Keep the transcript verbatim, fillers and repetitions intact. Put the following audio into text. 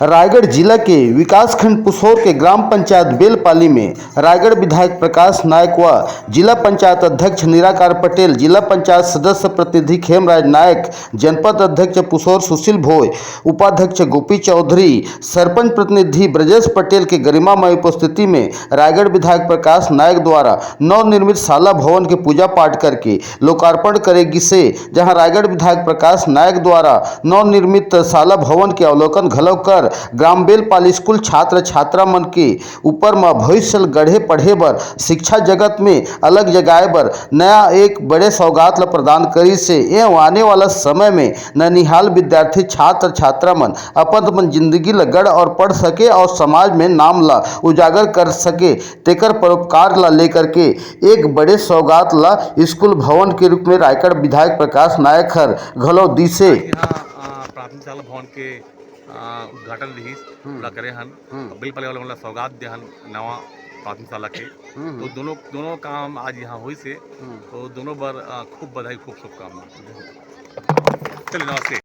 रायगढ़ जिला के विकासखंड पुसौर के ग्राम पंचायत बेलपाली में रायगढ़ विधायक प्रकाश नायक व जिला पंचायत अध्यक्ष निराकार पटेल, जिला पंचायत सदस्य प्रतिनिधि खेमराज नायक, जनपद अध्यक्ष पुसौर सुशील भोय, उपाध्यक्ष गोपी चौधरी, सरपंच प्रतिनिधि ब्रजेश पटेल के गरिमामय उपस्थिति में रायगढ़ विधायक प्रकाश नायक द्वारा नवनिर्मित शाला भवन के पूजा पाठ करके लोकार्पण करे गिसे, जहां रायगढ़ विधायक प्रकाश नायक द्वारा नवनिर्मित शाला भवन के अवलोकन घलो कर ग्राम बेलपाल स्कूल छात्र छात्रा मन के ऊपर म भविष्य ल गढ़े पढ़े बर, शिक्षा जगत में अलग जगाए बर नया एक बड़े सौगात ल प्रदान करिस हे। एवं आने वाला समय में ननिहाल विद्यार्थी छात्र छात्रा मन अपन अपन जिंदगी ल गढ़ और पढ़ सके और समाज में नाम ल उजागर कर सके, तेकर परोपकार ल लेकर के एक बड़े सौगात ल स्कूल भवन के रूप में रायगढ़ विधायक प्रकाश नायक हर घलो दिसे। आज यहाँ, अ, प्राथमिक शाला भवन के, अ, उद्घाटन रहिस, हम्म। पूरा करे हन। हम्म। बिल पले वाला, वाला सौगात दे हन नवा प्राथमिक शाला के। हम्म। तो दोनों, दोनों काम आज यहाँ होइस हे। हम्म। तो दोनों बर, अ, खूब बधाई, खूब शुभकामना। चलिए, नमस्ते।